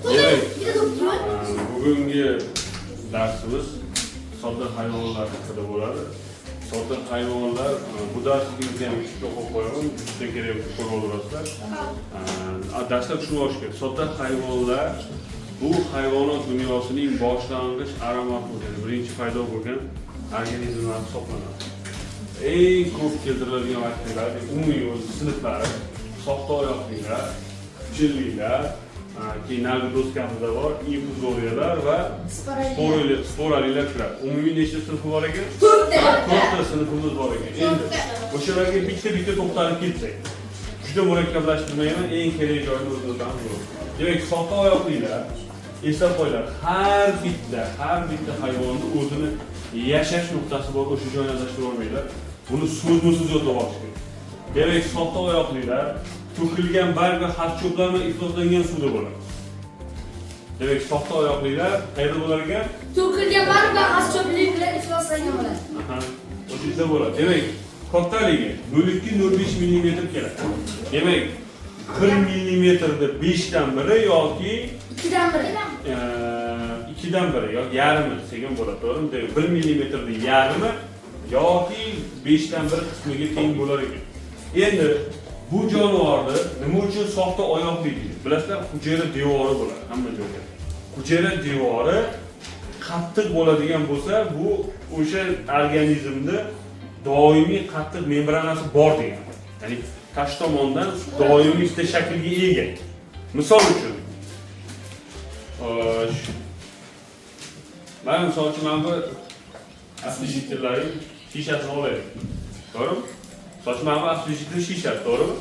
Demak, bugungi darsimiz sodda hayvonlar haqida bo'ladi. Sodda hayvonlar, bu darsligimizni ham YouTube'da qo'yib qo'yaman, YouTube'da kerak bo'lsa ko'rib olasizlar. Dastlab tushunib olish kerak. Sodda hayvonlar bu hayvonot dunyosining boshlang'ich aromat, ya'ni birinchi paydo bo'lgan organizmlar hisoblanadi. Eng ko'p keltiriladigan vakillar, umumiy o'zi sinflari soxta oyoqlilar, kuchlilar, keyin narigi doskamizda bor infuzoriyalar va sporalilar kiradi. Umumiy nechta sinfi bor ekan? To'rtta. To'rtta sinfimiz bor ekan. Endi o'shalarga bitta bitta to'xtalib ketsak, juda murakkablashtirmayman, eng kerak joyini o'zini o'tamiz. Demak, soxta oyoqlilar, eslab qo'yinglar, har bitta hayvonni o'zini yashash nuqtasi bor, o'sha joyni adashtirib olmanglar. Buni so'zma so'z yodlab olish kerak. Demak, soxta oyoqlilar to'kilgan barg va xas-cho'plar bilan ifloslangan suvda bo'ladi. Demak, soxta oyoqlilar qayerda bo'lar ekan? To'kilgan barg va xas-cho'plik bilan ifloslangan bo'ladi. Aha, o'sha bo'ladi. Demak, kattaligi 0,2-0,5 millimetr keladi. Demak, 1 millimetrni 5dan biri yoki Ikkidan biri. Ikkidan biri yoki yarmi desak ham bo'ladi, to'g'rimi? Demak, 1 millimetrni yarmi yoki 5dan biri qismiga teng bo'lar ekan. Endi bu jonivorni nima uchun soxta oyoqli deydi? Bilasizlar, hujayra devori bo'ladi hamma joyda. Hujayra devori qattiq bo'ladigan bo'lsa, bu o'sha organizmda doimiy qattiq membranasi bor degani. Ya'ni tashqi tomondan doimiy bitta shaklga ega. Misol uchun, xo'sh, mana misol uchun mana bu освежитель larning shishasini olaylik. To'g'rimi? Misol uchun, mana bu освежитель shishasi, to'g'rimi?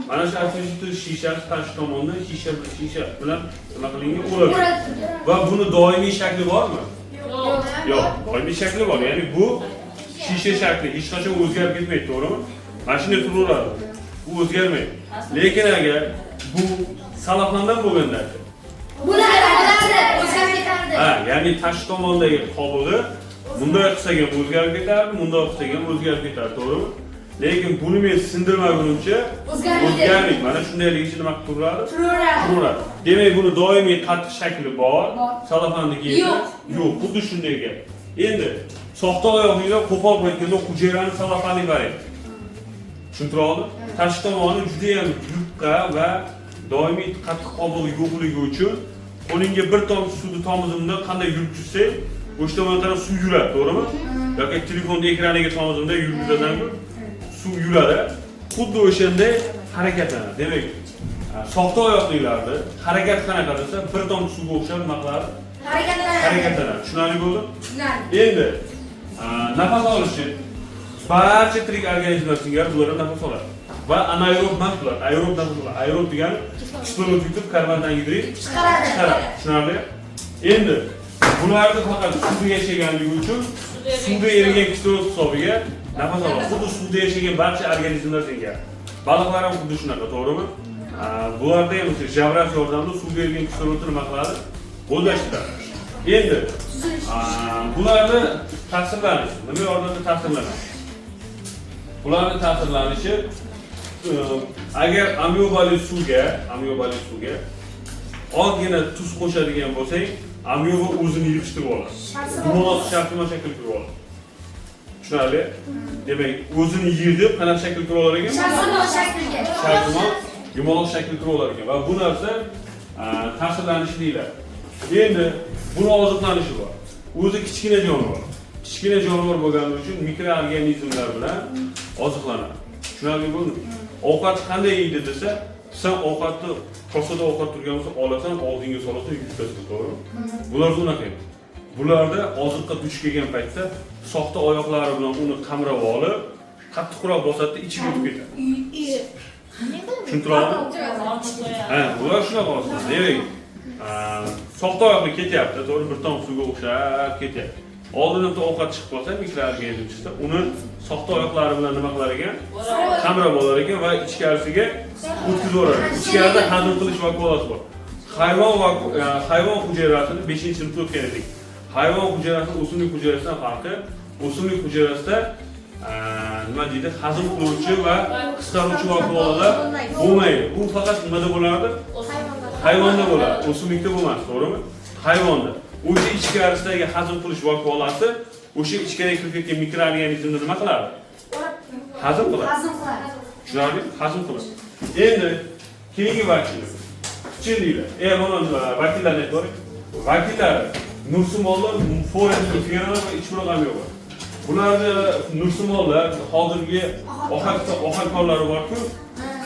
Mana shu освежитель shishasi tashqi tomondan shisha bilan nima qilingan? O'ralgan. Va buni doimiy shakli bormi? Yo'q. Yo'q, doimiy shakli bor. Ya'ni bu shisha shakli hech qachon o'zgarib ketmaydi, to'g'rimi? Mana shunday turaveradi. Bu o'zgarmaydi. Lekin agar bu sellofandan bo'lganda, Bo'lardi, bo'lardi. O'zgarib ketardi. Ha, ya'ni tashqi tomondagi qobig'i bunday qilsak ham o'zgarib ketardi, bunday qilsak ham o'zgarib ketardi, to'g'rimi? Lekin buni men sindirmagunimcha O'zgarmaydi. o'zgarmaydi. Mana shundayligicha nima qilib turadi? Turaveradi. Turaveradi. Demak, buni doimiy qattiq shakli bor. Bor. Sellofanniki esa Yo'q. Yo'q, xuddi shunday gap. Endi soxta oyoqlilar qo'pol qilib aytganda hujayrani sellofanli variant. Tushuntira oldim? Tashqi tomoni juda ham yupqa va doimiy qattiq qobig'i yo'qligi uchun qo'lingga bir tomchi suvni tomizimda qanday yurgizsang, o'sha tomonga qarab suv yuradi, to'g'rimi? Yoki telefonni ekraniga tomizimda yurgizasan-ku, suv yuradi. Xuddi o'shanday harakatlanadi. Demak, soxta oyoqlilarni harakat qanaqa desa, bir tomchi suvga o'xshab nima qiladi? Harakatlanadi. Harakatlanadi. Tushunarli bo'ldi? Tushunarli. Endi nafas olishi, barcha tirik organizmlar singari bular ham nafas oladi. Va anaerob emas bular, aerob nafas oladi. Aerob degani kislorod yutib, karbon angidrid Chiqaradi. chiqaradi. Tushunarli? Endi bularni faqat suvda yashaganligi uchun suvda erigan kislorod hisobiga nafas oladi. Xuddi suvda yashagan barcha organizmlar singari. Baliqlar ham xuddi shunaqa, to'g'rimi? Bularda ham o'sha javrash yordamida suvda erigan kislorodni nima qiladi? O'zlashtiradi. Endi bularni ta'sirlanishi, nima yordamida ta'sirlanadi? Bularni ta'sirlanishi, agar amyobali suvga ozgina tuz qo'shadigan bo'lsang, amyoba o'zini yig'ishtirib oladi. Dumaloq shartnoma shakl kirib oladi. Tushunarli? Demak, o'zini yig'ib qanaqa shakl kirib olar ekan? Shartnoma shakliga. Shartnoma yumaloq shakl kirib olar ekan va bu narsa ta'sirlanishi deyiladi. Endi buni oziqlanishi bor. O'zi kichkina jonivor. Kichkina jonivor bo'lgani uchun mikroorganizmlar bilan oziqlanadi. Tushunarli bo'ldimi? Ovqat qanday yeydi desa, sen ovqatni, kosada ovqat turgan bo'lsa, olasan, og'zingga solasan, yutasan, to'g'rimi? Bularda unaqa emas. Bularda oziqqa duch kelgan paytda soxta oyoqlari bilan uni qamrab olib, qattiqroq bosadi, ichiga o'tib ketadi. Tushuntira oldimmi? Ha, bular shunaqa oziqlanadi. Demak, soxta oyoqli ketyapti, to'g'ri, bir tomchi suvga o'xshab ketyapti. Oldindan bitta ovqat chiqib qolsa, mikroorganizm chiqsa, uni soxta oyoqlari bilan nima qilar ekan? Qamrab olar ekan va ichkarisiga o'tkazib yuborar ekan. Ichkarida hazm qilish vakuolasi bor. Hayvon hujayrasini 5-sinfda o'tgan edik. Hayvon hujayrasini o'simlik hujayrasidan farqi, o'simlik hujayrasida nima deydi, hazm qiluvchi va qisqaruvchi vakuolalar bo'lmaydi. Bu faqat nimada bo'lardi? Hayvonda bo'ladi, o'simlikda bo'lmas, to'g'rimi? Hayvonda. O'sha ichkarisidagi hazm qilish vakuolasi o'sha ichkariga kirib ketgan mikroorganizmni nima qiladi? Hazm qiladi. Hazm qiladi. Tushunarlimi? Hazm qiladi. Endi keyingi vakili xichinliklar. Mana vakillarni aytib. Vakillari nursimonlar, foraminiferalar va ichburuq amyoba. Bularni nursimonlar hozirgi ohak konlari bor-ku.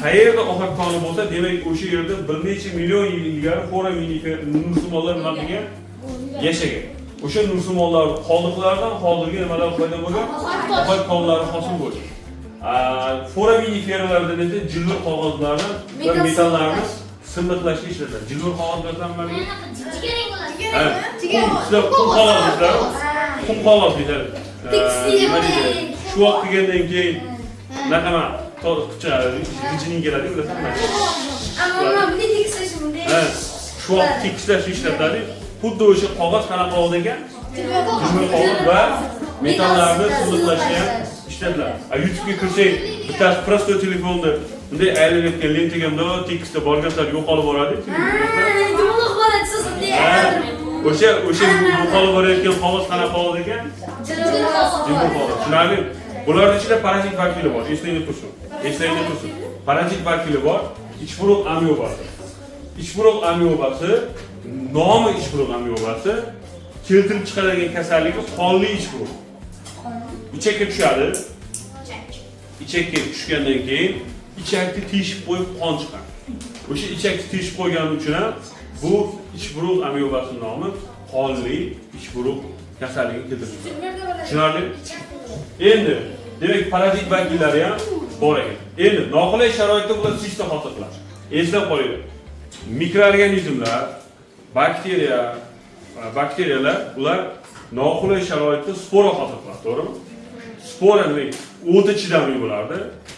Qayerda ohak koni bo'lsa, demak o'sha yerda bir necha million yil ilgari foraminifera nursimonlar nima qilgan? Yashagan. O'sha nursimonlar qoldiqlaridan hozirgi nimalar paydo bo'lgan? Ohak konlari hosil bo'lgan. Foraminiferalarda esa jilvir qog'ozlarni va metallarni silliqlashga ishlatiladi. Jilvir qog'oz bilasanmi? Ha, sizlar qum qog'oz deysizlar. Qum qog'oz deyiladi. Nima deydi? Shuvoq degandan keyin bunaqa g'ijining keladi, bilasanmi? Ammo bunday tekislash bunday. Ha, shuvoq tekislash ishlatiladi. Xuddi o'sha qog'oz qanaqa qog'oz ekan? Jilvir qog'oz va metallarni silliqlashga ham ishlatiladi. YouTube'ga kirsak, bittasi простой telefonni bunday aylanayotgan lentaga bunday tekisda borgan sari yo'qolib boradi. Dumaloq bo'ladi, siz bunday. O'sha yo'qolib borayotgan qog'oz qanaqa qog'oz ekan? Jilvir qog'oz. Tushunarli? Bularning ichida parazit vakili bor. Esingizda tursin. Esingizda tursin. Parazit vakili bor. Ichburuq amyobasi. Ichburuq amyobasi, nomi ichburuq amyobasi keltirib chiqaradigan kasalligi qonli ichburuq. Ichakka tushadi. Ichakka tushgandan keyin ichakni teshib qo'yib qon chiqadi. O'sha ichakni teshib qo'ygani uchun ham bu ichburuq amyobasi nomi qonli ichburuq kasalligi keltirib chiqaradi. Tushunarli? Endi demak parazit vakillari ham bor ekan. Endi noqulay sharoitda bular sista hosil qiladi. Eslab qolinglar. Mikroorganizmlar, bakteriyalar ular noqulay sharoitda spora hosil qiladi, to'g'rimi? Spora demak o'ta chidamli bo'lardi.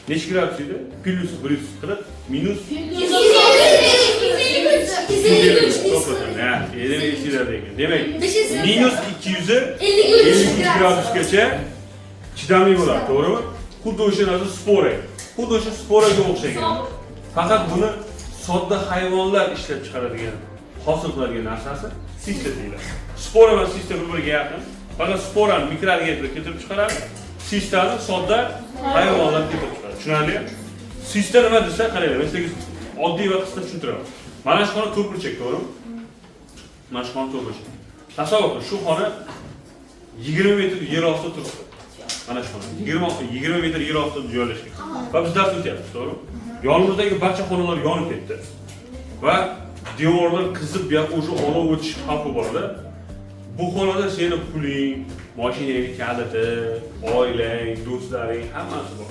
Necha gradus edi? Plyus 140, minus 253. Ha, endi esinglarda ekan. Demak, minus 253 gradusgacha chidamli bo'ladi, to'g'rimi? Xuddi o'sha narsa spora. Xuddi o'sha sporaga o'xshagan. Faqat buni sodda hayvonlar ishlab chiqaradigan, hosil qiladigan narsasi sista deyiladi. Spora va sista bir-biriga yaqin. Faqat sporani mikroorganizmlar keltirib chiqaradi, sistani sodda hayvonlar keltirib chiqaradi. Tushunarlimi? Sista nima desa, qaranglar, men sizlarga oddiy va qisqa tushuntiraman. Mana shu xona to'rtburchak, to'g'rimi? Mana shu xona to'rtburchak. Tasavvur qiling, shu xona 20 metr yer ostida turibdi. Mana shu xona 20 metr yer ostida joylashgan. Va biz dars o'tyapmiz, to'g'rimi? Yonimizdagi barcha xonalar yonib ketdi. Va devorlar qizib, bu yoqqa o'sha olov o'tish xavfi borda. Bu xonada seni puling, mashinangni kaliti, oilang, do'stlaring hammasi bor.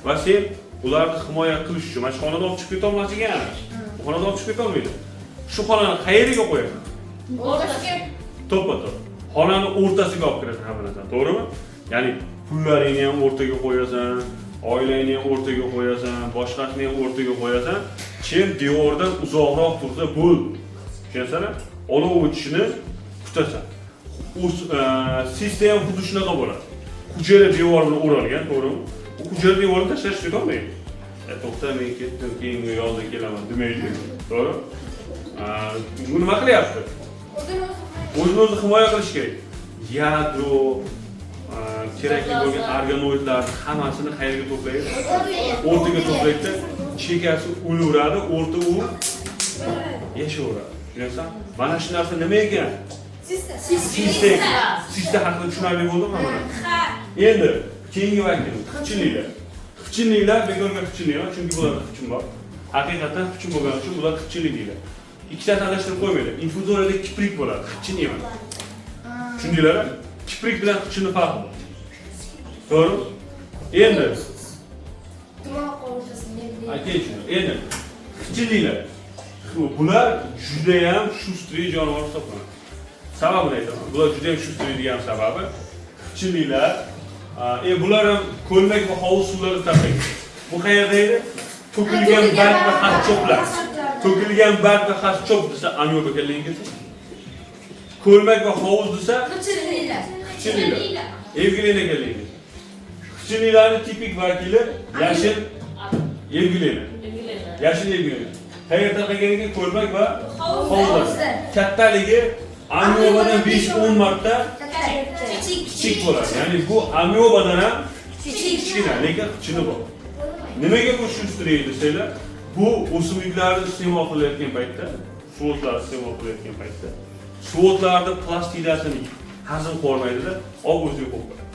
Va sen ularni himoya qilish uchun mana shu xonadan olib chiqib ketolmasliging aniq. Bu xonadan olib chiqib ketolmaydi. Shu xonani qayeriga qo'yasan? O'rtasiga. To'ppa-to'g'ri. Xonani o'rtasiga olib kirasan hamma narsani, to'g'rimi? Ya'ni pullaringni ham o'rtaga qo'yasan, oilangni ham o'rtaga qo'yasan, boshqasini ham o'rtaga qo'yasan. Chem devordan uzoqroq tursa bo'ldi. Tushunasanmi? Olov o'tishini kutasan. Sista ham xuddi shunaqa bo'ladi. Hujayra devor bilan o'ralgan, to'g'rimi? U hujayra devorni tashlash ketolmaydi. To'xta, men ketdim, keyingi yozda kelaman demaydi, to'g'ri? Bu nima qilyapti? O'zini o'zi himoya qilish kerak. Yadro, kerakli bo'lgan organoidlarni hammasini qayerga to'playdi? O'rtaga to'playdi. Chekasi o'laveradi, o'rta u yashayveradi. Tushunyapsan? Mana shu narsa nima ekan? Sista ekan. Sista haqida tushunarli bo'ldimi mana? Endi keyingi vakil xipchinliklar. Xipchinliklar bekorga xipchinlik emas, chunki bularda xipchin bor. Haqiqatan xipchin bo'lgani uchun bular xipchinlik deyiladi. Ikkitasi adashtirib qo'ymanglar. Infuzoriyada kiprik bo'ladi, xipchin emas. Tushundinglarmi? Kiprik bilan xipchinni farqi bor. To'g'rimi? Endi aka shuni. Endi xipchinliklar. Bular juda ham шустрый jonivor hisoblanadi. Sababini aytaman. Bular juda ham шустрый degan sababi xipchinliklar, bular ham ko'lmak va hovuz suvlarida tarqaydi. Bu qayerda edi? To'kilgan barg va xas-cho'plar. To'kilgan barg va xas-cho'p desa amyoba kallaga kelsa. Ko'lmak va hovuz desa Xipchinliklar. xipchinliklar. Evgilena kallaga kelsa. Xipchinliklarning tipik vakili yashil evgilena. Yashil evgilena. Qayerda tarqagan ekan? Ko'lmak va Hovuzda. Kattaligi amyobadan 5-10 marta kichik bo'ladi. Ya'ni bu amyobadan ham kichkina, lekin xichini bor. Nimaga bu шустрый desanglar, bu o'simliklarni iste'mol qilayotgan paytda, suvo'tlarni iste'mol qilayotgan paytda, suvo'tlarni plastidasini hazm qilolmaydida, olib o'ziga qo'yib qo'yadi.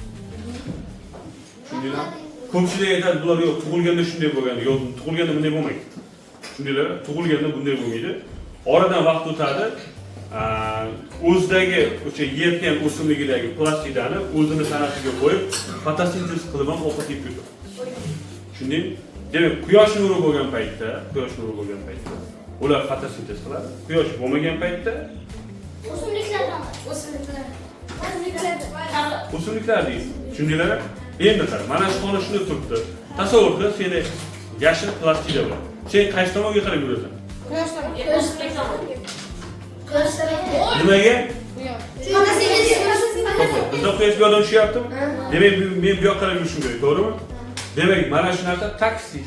Tushundinglarmi? Ko'pchilik aytadi, bular yo'q, tug'ilganda shunday bo'lgan. Yo'q, tug'ilganda bunday bo'lmaydi. Tushundinglar? Tug'ilganda bunday bo'lmaydi. Oradan vaqt o'tadi, o'zidagi o'sha yeyotgan o'simligidagi plastidani o'zini tanasiga qo'yib, fotosintez qilib ham ovqat yeb ketadi. Tushundingmi? Demak, quyosh nuri bo'lgan paytda, quyosh nuri bo'lgan paytda ular fotosintez qiladi. Quyosh bo'lmagan paytda O'simliklar. O'simliklar. O'simliklar deydi. Tushundinglar? Endi qara, mana shu xona shunda turibdi. Tasavvur qil, seni yashil plastida bor. Sen qaysi tomonga qarab yurasan? Quyosh. Nimaga? Fotosintez. To'g'ri. Bizda quyosh bu yoqdan tushyaptimi? Demak, men bu yoqqa qarab yurishim kerak, to'g'rimi? Demak, mana shu narsa taksi.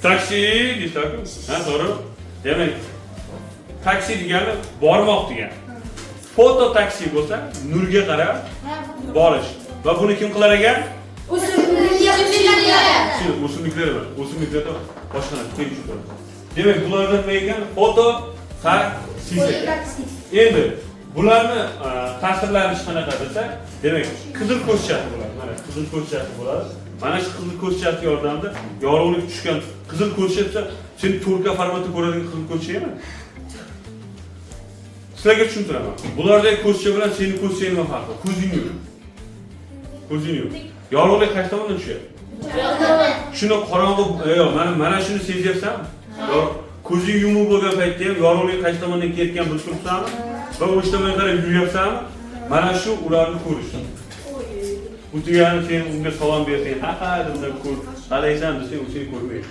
Taksi deysiz-ku. Ha, to'g'rimi? Demak, taksi degani bormoq degani. Foto taksi bo'lsa, nurga qarab borish. Va buni kim qilar ekan? O'simliklar. O'simliklar emas. O'simliklarda boshqa narsa, keyin tushuntiramiz. Demak, bulardan nima ekan? Foto taksi ekan. Endi bularni ta'sirlanishi qanaqa desa, demak, qizil ko'zchasi bo'ladi. Mana qizil ko'zchasi bo'ladi. Mana shu qizil ko'zchasi yordamida yorug'lik tushgan qizil ko'zcha desa, sen 4K formatda ko'radigan qizil ko'zcha emas. Sizlarga tushuntiraman. Bulardagi ko'zcha bilan seni ko'zchang nima farqi? Ko'zing yo'q. Ko'zing yo'q. Yorug'lik qaysi tomondan tushyapti? Shuni qorong'u, yo'q, mana shuni sezyapsanmi? Ko'zing yumuq bo'lgan paytda ham yorug'lik qaysi tomondan kelayotganini bilib turibsanmi? Va o'sha tomonga qarab yuryapsanmi? Mana shu ularni ko'rish. Bu degani sen unga salom bersang, ha ha deb undan ko'r, qalaysan desang, u seni ko'rmaydi.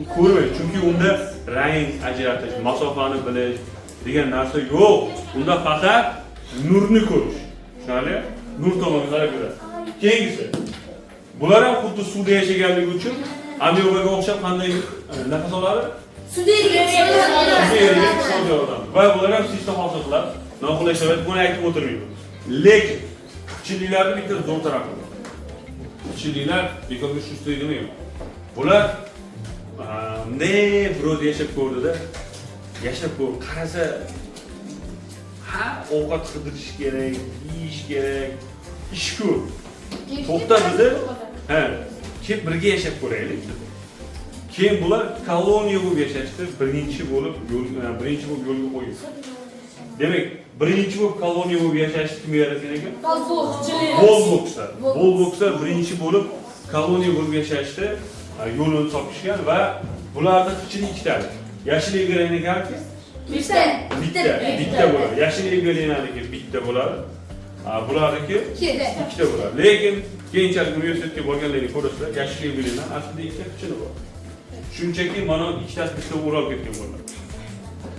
U ko'rmaydi, chunki unda rang ajratish, masofani bilish degan narsa yo'q. Unda faqat nurni ko'rish. Tushunarli? Nur tomonga qarab yuradi. Keyingisi. Bular ham xuddi suvda yashaganligi uchun amyobaga o'xshab qanday nafas oladi? Suvda erigan Suvda erigan kislorod yordamida. Va bular ham sista hosil qiladi. Noqulay sharoit, buni aytib o'tirmayman. Lekin chiliklarning bitta zo'r tarafi bor. Chiliklar bekorga шустрый demayman. Bular bunday birov yashab ko'rdida, yashab ko'r, qarasa, ha, ovqat qidirish kerak, yeyish kerak, ish ko'p. To'xta dedi, ha, kelib birga yashab ko'raylik dedi. Keyin bular koloniya bo'lib yashashdi, birinchi bo'lib yo'lga qo'yildi. Demak, birinchi bo'lib koloniya bo'lib yashashni kim yaratgan ekan? Volvoxlar. Volvoxlar birinchi bo'lib koloniya bo'lib yashashni yo'lini topishgan va bularni ichida ikkitali. Yashil evglenaniki Bitta. bitta bo'ladi. Yashil evglenaniki bitta bo'ladi. Bularniki ikkita bo'ladi. Lekin keyinchalik universitetga borganlarni ko'rasizlar, yashil evglena aslida ikkita xichini bor. Shunchaki mana ikkitasi bitta o'ralib ketgan bo'ladi.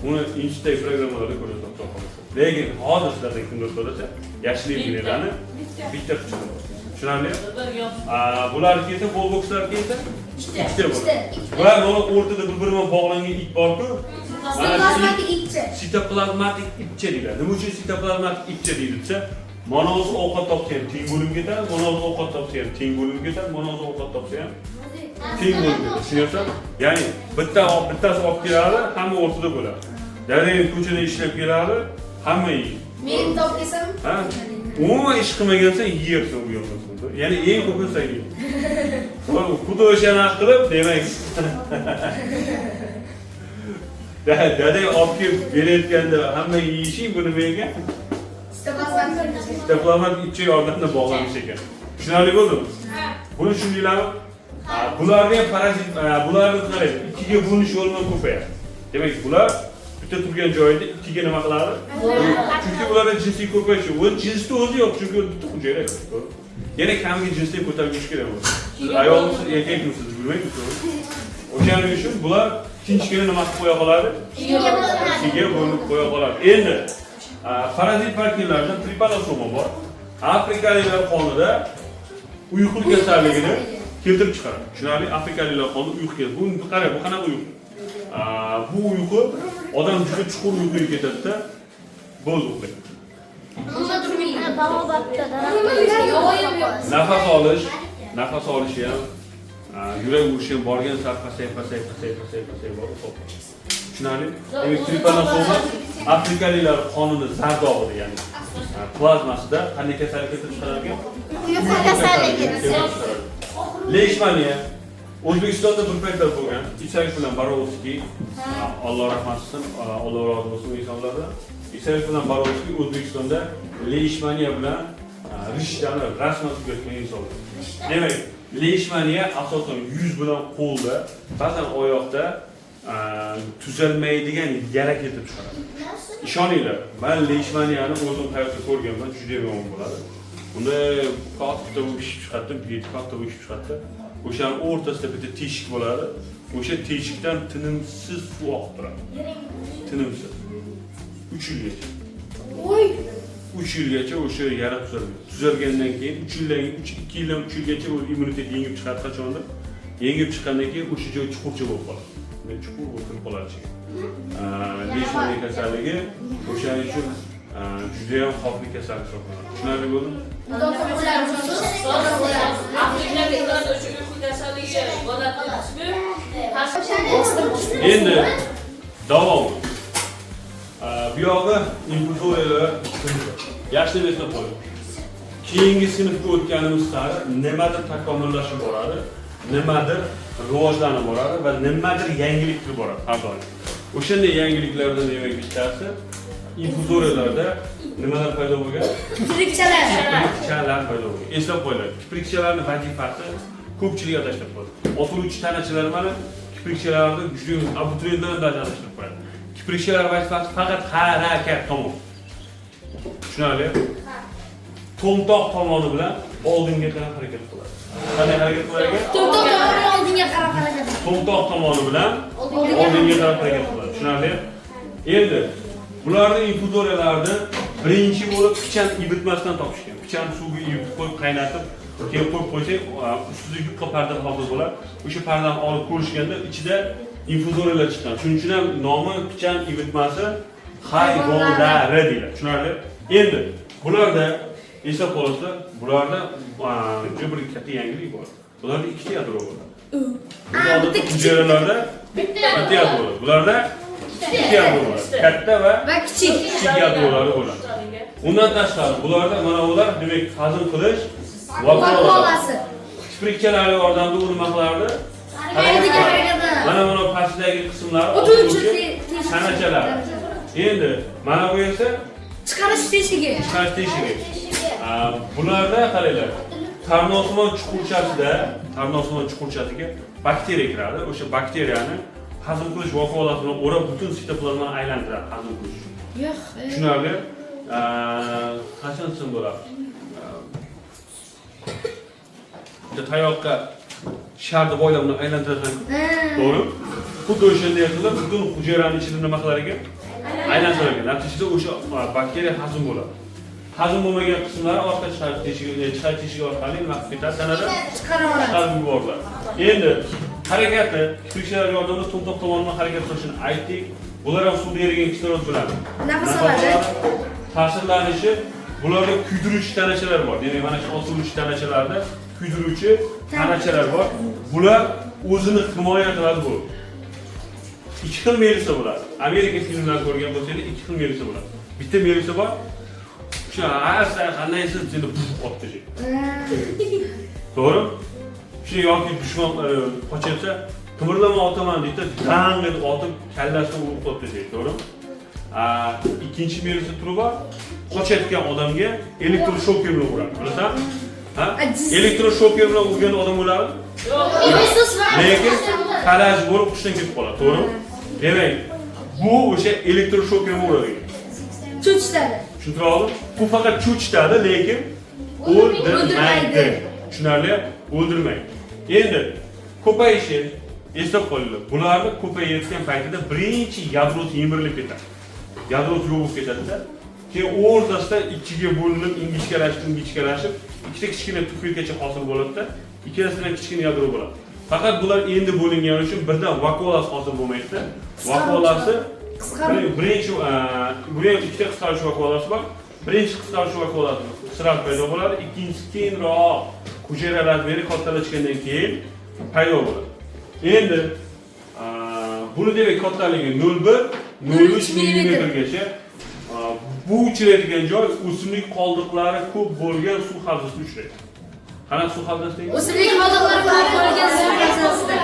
Uni institutdagi programmalarda ko'rasiz, xudo xohlasa. Lekin hozir sizlardan kimdir so'rasa, yashil evglenani bitta xichini bor. Tushunarli? Bularniki esa, volvoxlarniki esa ikkita bo'ladi. Va mana o'rtada bir-biri bilan bog'langan ip bor-ku. Sitoplazmatik ipcha. Sitoplazmatik ipcha deyiladi. Nima uchun sitoplazmatik ipcha deyiladi desa, mana o'zi ovqat topsa ham teng bo'linib ketadi, mana o'zi ovqat topsa ham teng bo'linib ketadi, mana o'zi ovqat topsa ham teng bo'lib ketadi. Tushunyapsanmi? Ya'ni bittasi olib keladi, hamma o'rtada bo'ladi. Dadang ko'chada ishlab keladi, hamma yeydi. Men topib kelsam, Ha? Umuman ish qilmagansan, yeyapsan u yoqdan. Ya'ni eng ko'pi sen yeysan. Xudo o'shani qilib, demak, dadang olib kelib berayotganda hamma yeyishing bu nima ekan? Sitoplazmatik Sitoplazmatik ipcha yordamida bog'lanish ekan. Tushunarli bo'ldimi? Buni tushundinglarmi? Bularni ham parazit, bularni qarang, ikkiga bo'linish yo'li bilan ko'payadi. Demak, bular bitta turgan joyida ikkiga nima qiladi? Chunki bularda jinsiy ko'payish yo'q. O'zi jinsni o'zi yo'q, chunki bitta hujayra yo'q. Yana kamiga jinsni ko'tarib yurish kerak bo'ladi. Siz ayolmisiz, erkakmisiz bilmaymiz, to'g'ri? O'shaning uchun bular tinchgina nima qilib qo'ya qoladi? Ikkiga bo'linib qo'ya qoladi. Endi parazit vakillardan tripanosoma bor. Afrikaliklar qonida uyqu kasalligini keltirib chiqaradi. Tushunarli? Afrikaliklar qonida uyqu keladi. Bu qarang, bu qanaqa uyqu? Bu uyqu Odam juda chuqur uyquga ketadi-da, bo'ldi, uxlaydi. Nafas olish, nafas olishi ham, yurak urishi ham borgan sari pasayib, pasayib, pasayib, pasayib, pasayib borib to'xtaydi. Tushunarli? Demak, tripanosoma afrikaliklar qonini zardobida, ya'ni plazmasida qanday kasallik keltirib chiqarar ekan? Uyqu kasalligi. Leishmaniya O'zbekistonda bir paytlar bo'lgan. Isayev bilan Borovskiy, Alloh rahmat qilsin, Alloh rozi bo'lsin u insonlardan. Isayev bilan Borovskiy O'zbekistonda leishmaniya bilan rishtani rasman tugatgan insonlar. Demak, leishmaniya asosan yuz bilan qo'lda, ba'zan oyoqda tuzalmaydigan yara keltirib chiqaradi. Ishoninglar, men leishmaniyani o'zim hayotda ko'rganman, juda yomon bo'ladi. Unda katta bo'lib shishib chiqadi, beti katta bo'lib shishib chiqadi. O'shani o'rtasida bitta teshik bo'ladi. O'sha teshikdan tinimsiz suv oqib turadi. Tinimsiz. 3 yilgacha. Oy. 3 yilgacha o'sha yara tuzalmaydi. Tuzalgandan keyin 3 yildan keyin 3 2 yildan 3 yilgacha o'zi immunitet yengib chiqadi qachondir. Yengib chiqqandan keyin o'sha joy chuqurcha bo'lib qoladi. Demak, chuqur bo'lib kirib qoladi ichiga. Leishmaniya kasalligi o'shaning uchun juda ham xavfli kasallik hisoblanadi. Tushunarli bo'ldimi? Afrikaliklarda o'sha uyqu kasalligi bo'ladi deysizmi? Endi davom. Bu yog'i infuzoriyalar sinfi. Yaxshilab eslab qo'ying. Keyingi sinfga o'tganimiz sari nimadir takomillashib boradi, nimadir rivojlanib boradi va nimadir yangilik kirib boradi har doim. O'shanday yangiliklardan demak bittasi infuzoriyalarda nimalar paydo bo'lgan? Kiprikchalar. Kiprikchalar paydo bo'lgan. Eslab qo'yinglar. Kiprikchalarning vazifasi ko'pchilik adashtirib qo'yadi. Otiluvchi tanachalar mana kiprikchalarni juda abituriyentlar ham adashtirib qo'yadi. Kiprikchalar vazifasi faqat harakat tomon. Tushunarli? To'mtoq tomoni bilan oldinga qarab harakat qiladi. Qanday harakat qilar ekan? To'mtoq tomoni oldinga qarab harakat. To'mtoq tomoni bilan oldinga qarab harakat qiladi. Tushunarli? Endi bularni infuzoriyalarni birinchi bo'lib pichan ivitmasidan topishgan. Pichan suvga ivitib qo'yib, qaynatib, keyin qo'yib qo'ysak, ustida yupqa parda hosil bo'ladi. O'sha pardani olib ko'rishganda ichida infuzoriyalar chiqqan. Shuning uchun ham nomi pichan ivitmasi hayvonlari deyiladi. Tushunarli? Endi bularda eslab qolasizlar, bularda juda bir katta yangilik bor. Bularda ikkita yadro bo'ladi. Odatda hujayralarda bitta yadro bo'ladi. Bularda ikki yadro bo'ladi. Katta va Va kichik. kichik yadrolari bo'ladi. Undan tashqari bularda mana ular demak hazm qilish vakuolasi. Vakuolasi. Kiprikchalar yordamida u nima qilardi? Oldinga harakat. Mana buni pastdagi qismlari O'tuvchi o'tuvchi tanachalar. Endi mana bu esa Chiqarish teshigi. chiqarish teshigi. Bularda qaranglar, tarnosimon chuqurchasida, tarnosimon chuqurchasiga bakteriya kiradi. O'sha bakteriyani hazm qilish vakuolasi bilan o'rab butun sitoplazmani aylantiradi hazm qilish uchun. Yo'q. Tushunarli? Qachon desam bo'ladi? Bitta tayoqqa sharni boylab uni aylantirasan. To'g'ri? Xuddi o'shanday qilib butun hujayrani ichida nima qilar ekan? Aylantirar ekan. Natijada o'sha bakteriya hazm bo'ladi. Hazm bo'lmagan qismlari orqa chiqarish teshigi, chiqarish teshigi orqali nima qilib ketadi? Tanada Chiqarib yuboradi. chiqarib yuboriladi. Endi harakati kiprikchalar yordamida to'mtoq tomonidan harakat qilishini aytdik. Bular ham suvda erigan kislorod bilan Nafas oladi. Ta'sirlanishi bularda kuydiruvchi tanachalar bor. Demak, mana shu osiluvchi tanachalarda kuydiruvchi tanachalar bor. Bular o'zini himoya qiladi bu. Ikki xil meduza bo'ladi. Amerika filmlarini ko'rgan bo'lsangiz, ikki xil meduza bo'ladi. Bitta meduza bor. O'sha har safar qandaysiz seni puf otib tashlaydi. To'g'ri? Shu yoki dushman qochirsa, qimirlama otaman deydi, dang etib otib kallasini urib qo'yib tashlaydi, to'g'rimi? Ikkinchi meduza turi bor. Qochayotgan odamga elektroshoker bilan uradi. Bilasan? Ha? Elektroshoker bilan urgan odam o'ladimi? Lekin falaj bo'lib hushdan ketib qoladi, to'g'rimi? Demak, bu o'sha elektroshoker bilan uradi. Cho'chitadi. Tushuntira oldim? Bu faqat cho'chitadi, lekin o'ldirmaydi. Tushunarli? O'ldirmaydi. Endi ko'payishi eslab qolinglar. Bularni ko'payayotgan paytida birinchi yadrosi yemirilib ketadi. Yadrosi yo'q bo'lib ketadi-da. Keyin o'rtasida ikkiga bo'linib, ingichkalashib, ingichkalashib, ikkita kichkina tuflikacha hosil bo'ladi-da. Ikkalasidan kichkina yadro bo'ladi. Faqat bular endi bo'lingani uchun birdan vakuolasi hosil bo'lmaydi. Vakuolasi Qisqarib. Birinchi, buni ham ikkita qisqarish vakuolasi bor. Birinchi qisqarish vakuolasi sira paydo bo'ladi, ikkinchisi keyinroq hujayralar beri kattalashgandan keyin paydo bo'ladi. Endi buni demak kattaligi 0,1-0,3 millimetrgacha. Bu uchraydigan joy o'simlik qoldiqlari ko'p bo'lgan suv havzasida uchraydi. Qanaqa suv havzasi deydi? O'simlik qoldiqlari ko'p bo'lgan suv havzasida.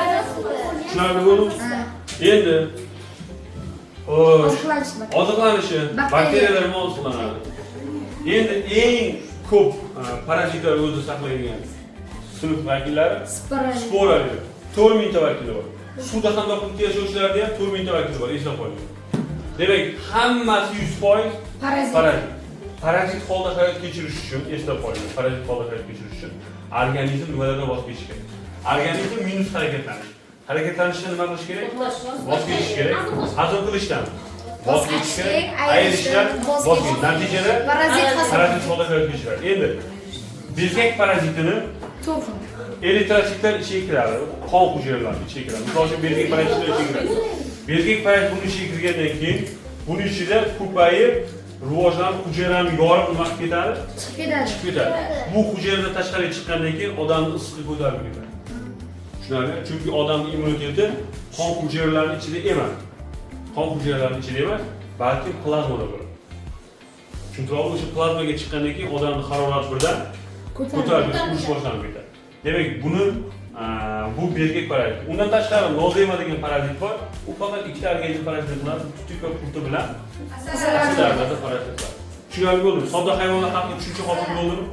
Tushunarli bo'ldimi? Endi xo'sh, Oziqlanish. Oziqlanishi Bakteriya. Bakteriyalar bilan oziqlanadi. Endi eng ko'p parazitlar o'zida saqlaydigan sinf vakillari Sporalar. Sporalar. 4000 ta vakili bor. Suvda ham topib yashovchilarda ham 4000 ta vakili bor, eslab qo'ying. Demak, hammasi 100% Parazit. parazit. Parazit holda hayot kechirish uchun, eslab qo'ying, parazit holda hayot kechirish uchun organizm nimalardan voz kechishi kerak? Organizm minus harakatlanish. Harakatlanishda nima qilish kerak? Voz kechish kerak. Hazm qilishdan voz kechish kerak. Ayirishdan voz kechish. Natijada Parazit hisoblanadi. parazit holda hayot kechiradi. Endi bezgak parazitini To'xim. Eritrositlar ichiga kiradi, qon hujayralari ichiga kiradi. Misol uchun bezgak parazitlar ichiga kiradi. Bezgak parazit buni ichiga kirgandan keyin buni ichida ko'payib, rivojlanib, hujayrani yorib nima qilib ketadi? Chiqib ketadi. Chiqib ketadi. Bu hujayradan tashqariga chiqqandan keyin odamni issig'i ko'tarilib ketadi. Tushunarli? Chunki odamning immuniteti qon hujayralarining ichida emas. Qon hujayralarining ichida emas, balki plazmada bo'ladi. Tushuntirib, o'sha plazmaga chiqqandan keyin odamning harorati birdan ko'tarilib urush boshlanib ketadi. Demak, buni bu bezgak parazit. Undan tashqari nozema degan parazit bor. U faqat ikkita organizm parazit qiladi, tutik va qurti bilan Asalari. asalarilarda parazit qiladi. Tushunarli bo'ldimi? Sodda hayvonlar haqida tushuncha hosil bo'ldimi?